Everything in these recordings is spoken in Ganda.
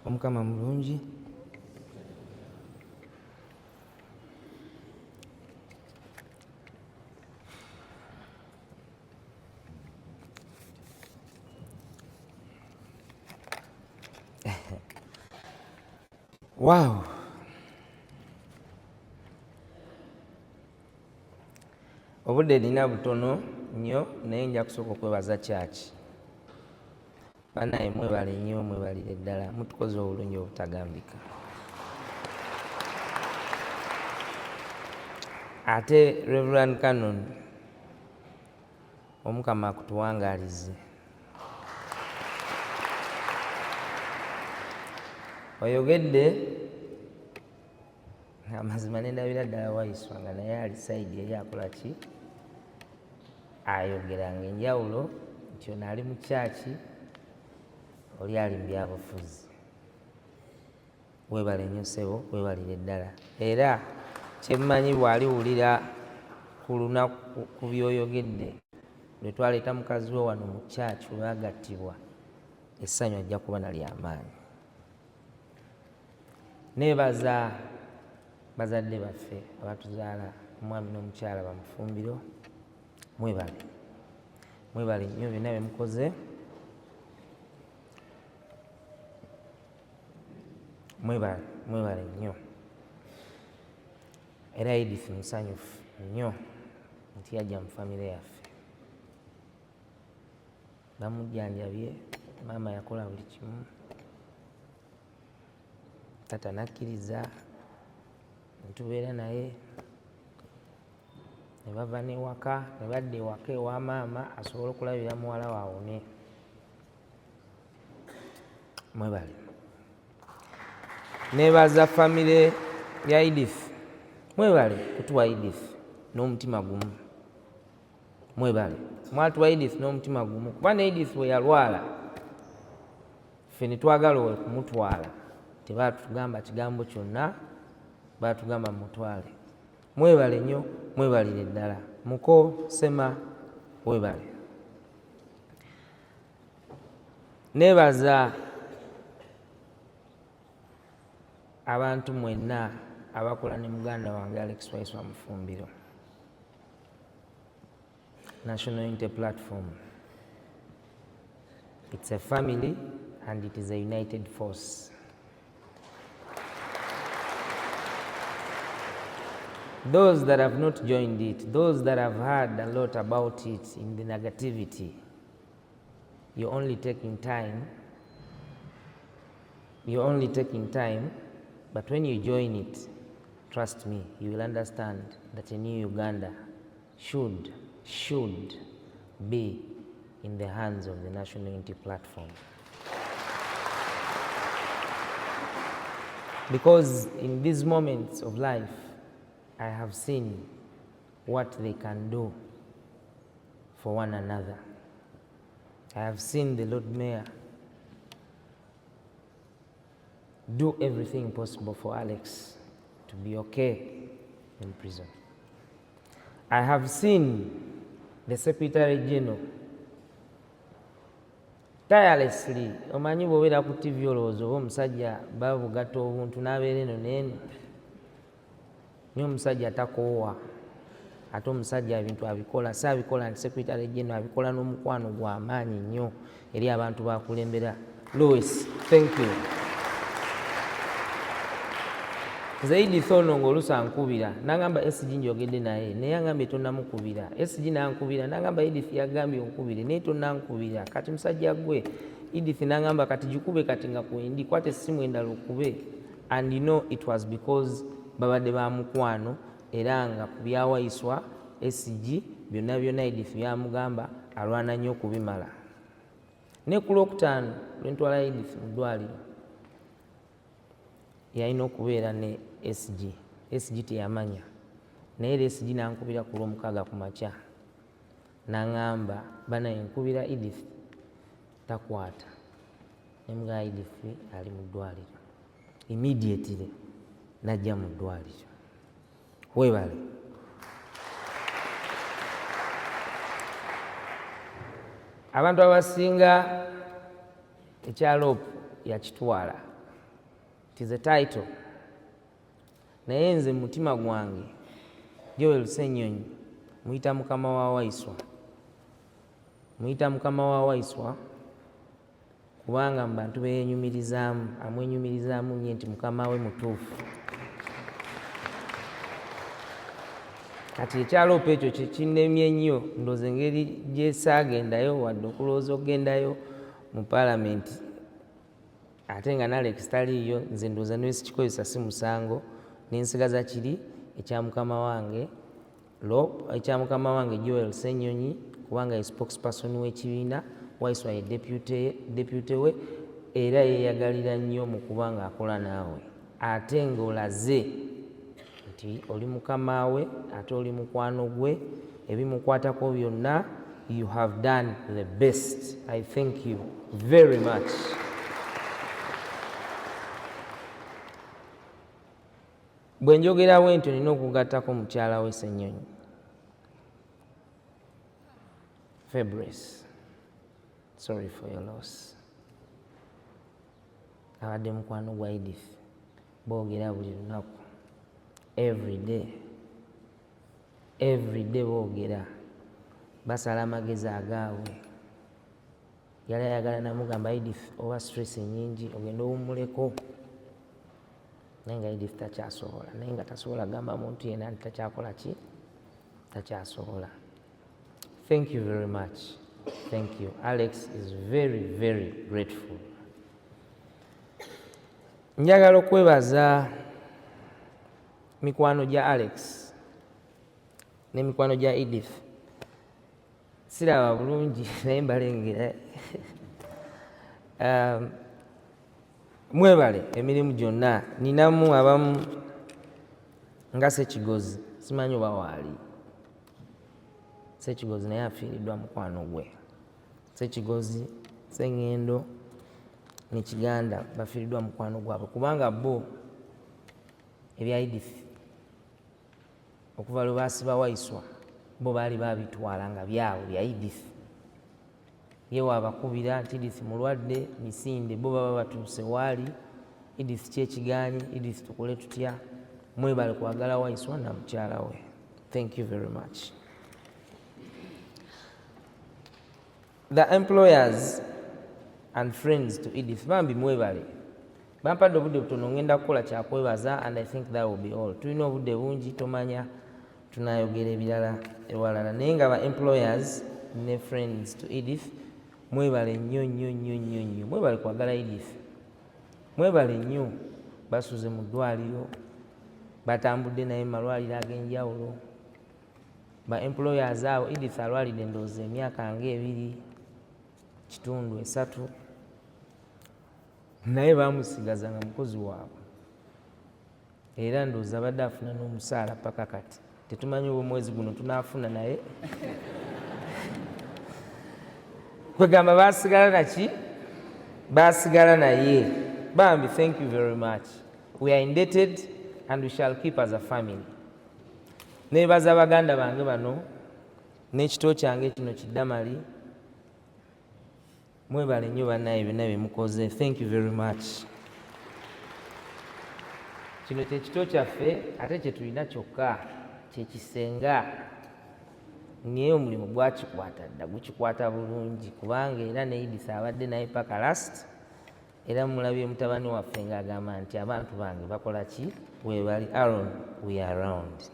Omukama mulungi. Wow. Obudde nina butono nnyo, naye nja kusooka okwebaza kyaki. Banaye mwebale nnyo, mwebalire ddala, mutukoze obulungi obutagambika. Ate Reverend Canon, Omukama akutuwangaalize. Oyogedde amazima nendabira ddala Waiswa nga naye ali sayidi eri akola ki, ayogera nga enjawulo nti ono ali mu kyaki, oli ali mu byabufuzi. Webale nnyo ssebo, webalire ddala. Era kyemmanyi bw'aliwulira ku lunaku ku by'oyogedde lwe twaleeta mukazi we wano mu church we bagattibwa, essanyu ajja kuba na lyamaanyi. Neebaza bazadde baffe abatuzaala, omwami n'omukyala bamufumbiro, mwebale, mwebale nnyo byonna bye mukoze. Mwebale, mwebale nnyo. Era Edith musanyufu nnyo nti yajja mu famire yaffe. Bamujjanjabye, maama yakola buli kimu, tata nakkiriza netubeera naye, ne bava n'ewaka ne badda ewaka ewa maama asobole okulabira muwala we awone. Mwebale. Nebaza famire ya Edith, mwebale kutuwa Edith n'omutima gumu. Mwebale mwatuwa Edith n'omutima gumu, kuba ne Edith bwe yalwala ffe ne twagala okumutwala, tebaatugamba kigambo kyonna, baatugamba mutwale. Mwebale nnyo, mwebalire ddala. Muko Sema, webale. Nebaza abantu mwenna abakola ne muganda wange Alex Waiswa Mufumbiro, National Unity Platform. It's a family and it is a united force. Those that have not joined it, those that have heard a lot about it in the negativity, you're only taking time. You're only taking time, but when you join it, trust me, you will understand that a new Uganda should be in the hands of the National Unity Platform. Because in these moments of life, I have seen what they can do for one another. I have seen the Lord Mayor do everything possible for Alex to be okay in prison. I have seen the Secretary General tirelessly. Omanyi bw'obeera ku TV olowooza oba omusajja babugatta obuntu n'abeera eno n'eno, naye omusajja takoowa, ate omusajja ebintu abikola, si abikola nti Secretary General abikola n'omukwano gw'amaanyi nnyo eri abantu bakulembera. Louis, thank you. Nze Edith ono ng'oluusi ankubira n'angamba SG njogedde naye, naye angambye tonnamukubira. SG n'ankubira n'angamba Edith yagambye onkubire naye tonnankubira. Kati musajja gwe Edith n'angamba kati gikube kati nga kwendi, kwata essimu endala okube. And you know it was because babadde ba mukwano, era nga ku byawaiswa SG byonna byonna Edith byamugamba alwana nnyo okubimala. Ne ku Lwokutaano lwe ntwala Edith mu ddwaliro yalina okubeera ne SG. SG teyamanya, naye era SG n'ankubira ku Lwomukaaga ku makya n'aŋŋamba banaye nkubira Edith takwata. Ne mugamba Edith ali mu ddwaliro. Immediately n'ajja mu ddwaliro. Weebale. Abantu abasinga ekya LOP yakitwala. It is a title. Naye nze mu mutima gwange Joel Ssenyonyi muyita mukama wa Waiswa. Muyita mukama wa Waiswa kubanga mu bantu beyenyumirizaamu amwenyumirizaamu nnyo nti mukama we mutuufu. Kati ekyaloopa ekyo kinnemye nnyo, ndowooza engeri gyesaagendayo wadde okulowooza okugendayo mu paalamenti ate nga n'Alex taliiyo, nze ndowooza nesikikozesa si musango, nensigaza kiri ekya mukama wange ekya mukama wange Joel Ssenyonyi, kubanga ye spokesperson w'ekibiina, Waiswa ye deputy we, era yeeyagalira nnyo mu kuba ng'akola naawe, ate ng'olaze nti oli mukama we ate oli mukwano gwe, ebimukwatako byonna you have done the best. I thank you very much. Bwe njogera bwe ntyo nina okugattako mukyala we Ssenyonyi Fabrice, sorry for your loss. Abadde mukwano gwa Edith, boogera buli lunaku, every day, every day boogera, basala amagezi agaabwe. Yali ayagala namugamba Edith oba stress nnyingi ogende owummuleko, naye nga Edith takyasobola, naye nga tasobola gamba muntu yenna nti takyakola ki, takyasobola. Thank you very much. Thank you. Alex is very, very grateful. Njagala okwebaza mikwano gya Alex n'emikwano gya Edith. Siraba bulungi naye mbalengera. Mwebale emirimu gyonna. Ninamu abamu nga Ssekigozi, simanyi oba waali. Ssekigozi naye afiiriddwa mukwano gwe. Ssekigozi, Sseŋŋendo ne Kiganda bafiiriddwa mukwano gwabwe, kubanga bo ebya Edith okuva lwe baasiba Waiswa bo baali babitwala nga byabwe bya Edith. Ye waabakubira nti Edith mulwadde misinde, bo baba batuuse waali Edith kyekigaanyi, Edith tukole tutya? Mwebale kwagala Waiswa na mukyala we. Thank you very much. The employers and friends to Edith, bambi mwebale. Bampadde obudde butono, ngenda kukola kyakwebaza and I think that will be all. Tulina obudde bungi, tomanya tunayogera ebirala ewalala, naye nga ba employers ne friends to Edith mwebale nnyo nnyo nnyo nnyo nnyo, mwebale kwagala Edith, mwebale nnyo. Basuze mu ddwaliro, batambudde naye mu malwaliro ag'enjawulo. Ba employers abo, Edith alwalidde ndowooza emyaka nga 2 kitundu 3, naye bamusigaza nga mukozi waabwe, era ndowooza abadde afuna n'omusaala paka kati. Tetumanyi oba omwezi guno tunaafuna, naye kwegamba basigala naki, basigala naye. Bambi, thank you very much. We are indebted and we shall keep as a family. Nebaza baganda bange bano n'ekito kyange kino kiddamali, mwebale nnyo bannaye byonna bye mukoze. Thank you very much. Kino kyekito kyaffe ate kye tulina kyokka, kyekisenga, naye omulimu gwakikwata dda, gukikwata bulungi, kubanga era ne Edith abadde naye paka last. Era mulabye mutabani waffe ng'agamba nti abantu bange bakola ki, webali. Aaron, we are around.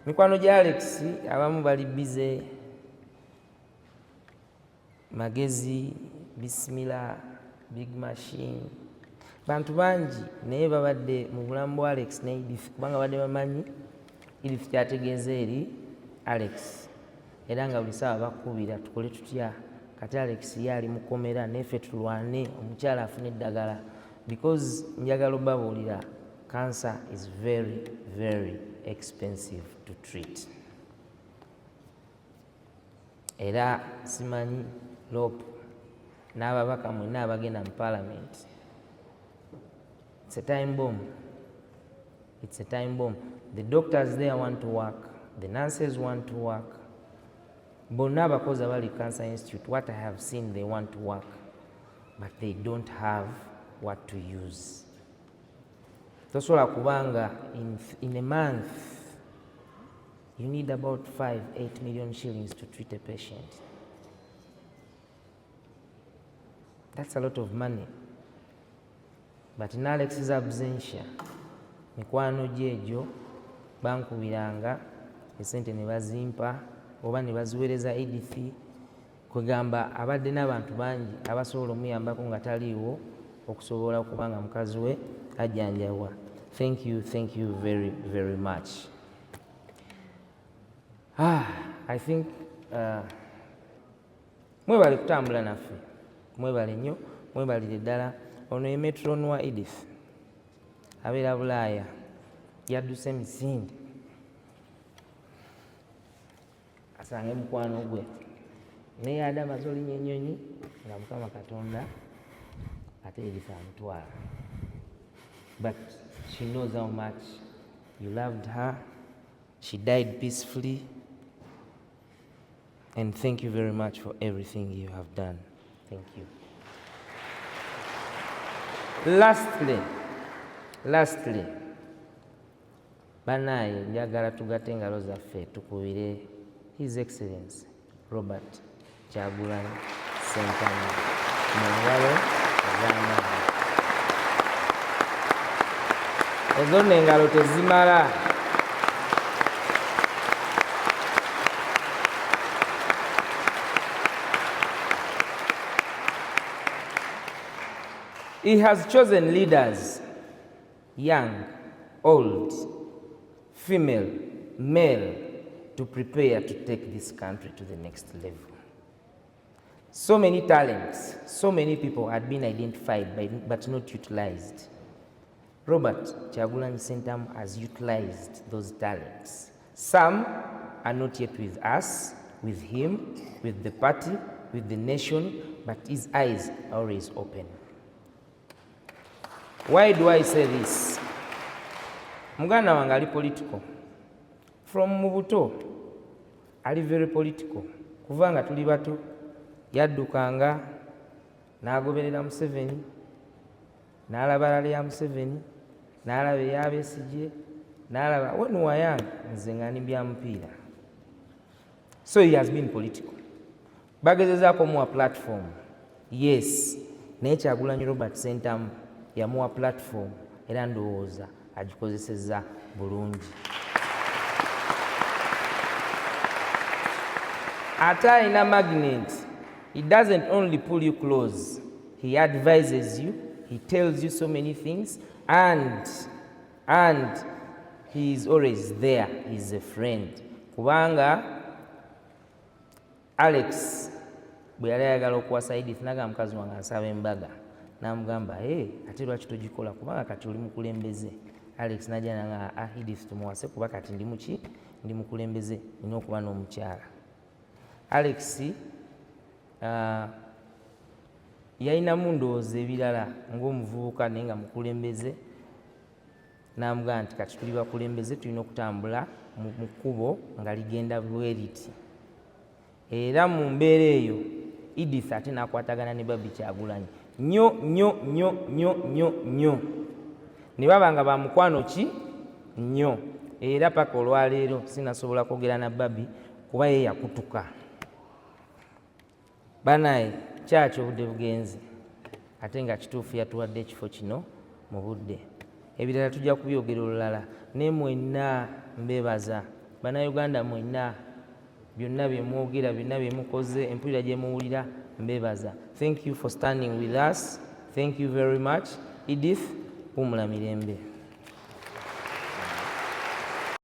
Mikwano gya Alex abamu bali bize, Magezi, Bismillah, Big Machine, bantu bangi, naye babadde mu bulamu bwa Alex ne Edith, kubanga badde bamanyi Edith kyategeeza eri Alex, era nga buli ssaawa bakubira tukole tutya. Kati Alex ye ali mukomera, naffe tulwane omukyala afune eddagala, because njagala obabuulira, cancer is very very expensive to treat. Era simanyi LOP n'ababaka mwenna abagenda mu parliament, it's a time bomb, it's a time bomb. The doctors there want to work, the nurses want to work, bonna abakozi abali Cancer Institute, what I have seen, they want to work. but they don't have what to use. Tosobola kubanga in a month you need about 5 8 million shillings to treat a patient. That's a lot of money. But in Alex's absentia, mikwano gye egyo bankubiranga esente ne bazimpa oba ne baziweereza Edith. Kwegamba abadde n'abantu bangi abasobola omuyambako nga taliiwo okusobola okuba nga mukazi we ajjanjabwa. Thank you, thank you very, very much. I think mwebale kutambula naffe, mwebale nnyo, mwebalire ddala. Ono ye metron wa Edith, abeera Bulaaya, yadduse emisinde asange mukwano gwe, naye yadde amaze olinya ennyonyi nga Mukama Katonda ate Edith amutwala. But she knows how much you loved her. She died peacefully, and thank you very much for everything you have done. Thank you. Lastly, banaye njagala tugatte engalo zaffe tukubire His Excellency Robert Kyagulanyi Ssentamu mu ngalo ez'amaanyi. Ezo nno engalo tezimala. He has chosen leaders, young, old, female, male, to prepare to take this country to the next level. So many talents, so many people had been identified but not utilized. Robert Kyagulanyi Ssentamu has utilized those talents. Some are not yet with us, with him, with the party, with the nation, but his eyes are always open. Why do I say this? Muganda wange ali political. From mu buto, ali very political. Kuva nga tuli bato, yaddukanga n'agoberera Museveni, n'alaba rally ya Museveni, n'alaba eya Besigye, n'alaba when we were young, nze nga ndi bya mupiira. So he has been political. Bagezezaako omuwa platform. Yes, naye Kyagulanyi Robert Ssentamu yamuwa platform era ndowooza agikozesezza bulungi. Ate alina magnet. He doesn't only pull you close, he advises you, he tells you so many things, and he is always there. He is a friend. Kubanga Alex bwe yali ayagala okuwasa Edith, n'agamba mukazi wange ansaba embaga, n'amugamba, hey, ate lwaki togikola kubanga kati oli mukulembeze. Alex n'ajja n'agamba, ah, Edith tumuwase kuba kati ndi muki, ndi mukulembeze, nina okuba n'omukyala. Alex yalinamu ndowooza ebirala ng'omuvubuka naye nga mukulembeze, n'amugamba nti kati tuli bakulembeze tulina okutambula mu kkubo nga ligenda bwe riti. Era mu mbeera eyo Edith ate n'akwatagana ne Barbie Kyagulanyi nnyo nnyo nnyo nnyo nnyo nnyo, ne baba nga ba mukwano ki nnyo, era paka olwaleero sinasobola kwogera na Barbie kuba ye yakutuka. Banaye kyaki obudde bugenze, ate nga kituufu yatuwadde ekifo kino mu budde. Ebirala tujja kubyogera olulala, ne mwenna mbeebaza Bannayuganda mwenna, byonna bye mwogera, byonna bye mukoze, empulira gye muwulira, mbeebaza. Thank you for standing with us. Thank you very much. Edith, wumula mirembe.